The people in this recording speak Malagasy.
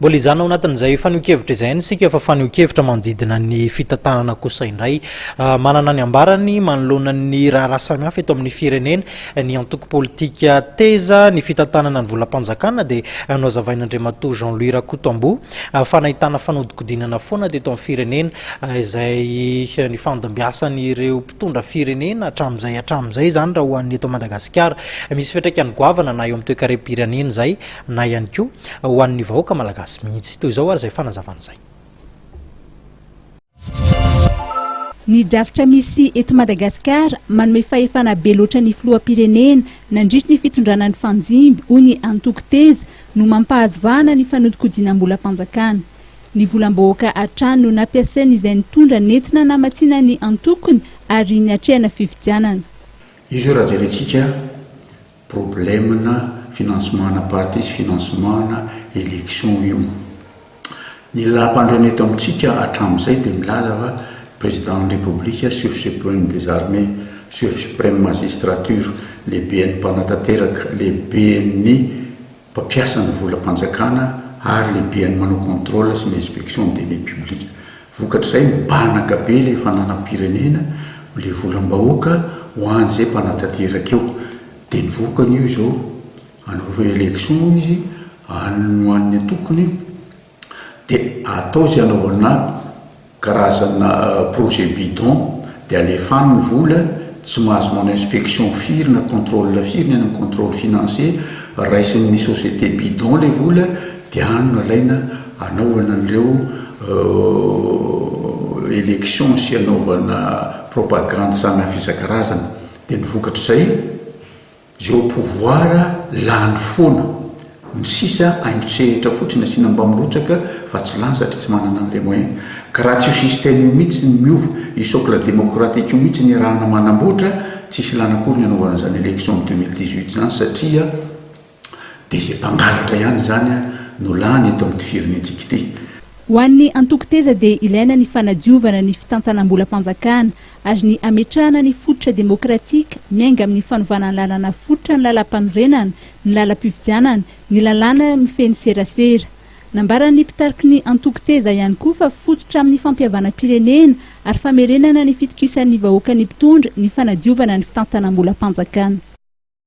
Mbola hijanona ao anatin'izay fanehoan-kevitra izay ihany isika fa fanehoan-kevitra manodidina ny fitantanana kosa indray. Manana ny ambarany manoloana ny raharaha samihafa eto amin'ny firenena ny antoko politika Teza. Ny fitantanana ny volam-panjakana dia nohazavain'Andriamatoa Jean Louis Rakotoamboa fa nahitana fanodikodinana foana teto amin'ny firenena izay nifandimbiasan'ireo mpitondra firenena hatramin'izay hatramin'izay izany raha ho an'ny eto Madagasikara. Misy fiantraikany goavana na eo amin'ny toekarem-pirenena izay na ihany koa ho an'ny vahoaka malagasy mihitsy. Toy izao ary izay fanazavana izay. Ny drafitra misy eto Madagasikara manome fahefana be loatra ny filoham-pirenena nandritry ny fitondrana nifanjimby, hoy ny antoko Teza, no mampahazo vahana ny fanodikodinam-bolam-panjakana. Ny volam-bahoaka hatrany no nampiasain'izay nitondra nentina namatsiana ny antokony ary niatrehana fifidianana. Io izao raha jerentsika Problème-na financement-na parti sy financement-na élection io. Ny lalam-pandroana eto amintsika hatramin'izay dia milaza fa Président-n'ny République, Chef suprême des armées, Chef suprême magistrature, lehiben'ny mpanatanteraka, lehiben'ny mpampiasa ny volam-panjakana ary lehiben'ny manao contrôle sy ny inspection des deniers publics. Vokatr'izay mibanaka be ilay fananam-pirenena, ilay volam-bahoaka ho an'izay mpanatanteraka eo. Dia ny vokany io izao, hanao élection izy, any ho an'ny antokony, dia atao izay hanaovana karazana projet bidon, dia alefa any ny vola, tsy mahazo manao inspection firy na contrôle firy ny any amin'ny contrôle financier, raisin'ny société bidon ilay vola, dia any no alaina hanaovana an'ireo élection sy hanaovana propagande samihafa isan-karazany. Dia ny vokatr'izay, izay au pouvoir lany foana, ny sisa haingon-tsehatra fotsiny asiana mba mirotsaka fa tsy lany satria tsy manana an'ilay moyen. Ka raha tsy io système io mihitsy no miova, io socle démocratique io mihitsy no iarahana manamboatra, tsisy ilana akory ny hanaovana izany élection amin'ny 2018 izany satria dia izay mpangalatra ihany izany no lany eto amin'ity firenentsika ity. Ho an'ny antoko Teza dia ilaina ny fanadiovana ny fitantanam-bolam-panjakana ary ny hametrahana ny fototra demokratika miainga amin'ny fanovana ny lalana fototra ny lalàmpanorenana, ny lalam-pifidianana, ny lalàna mifehy ny serasera. Nambaran'ny mpitariky ny antoko Teza ihany koa fa fototra amin'ny fampihavanam-pirenena ary famerenana ny fitokisan'ny vahoaka ny mpitondra ny fanadiovana ny fitantanam-bolam-panjakana.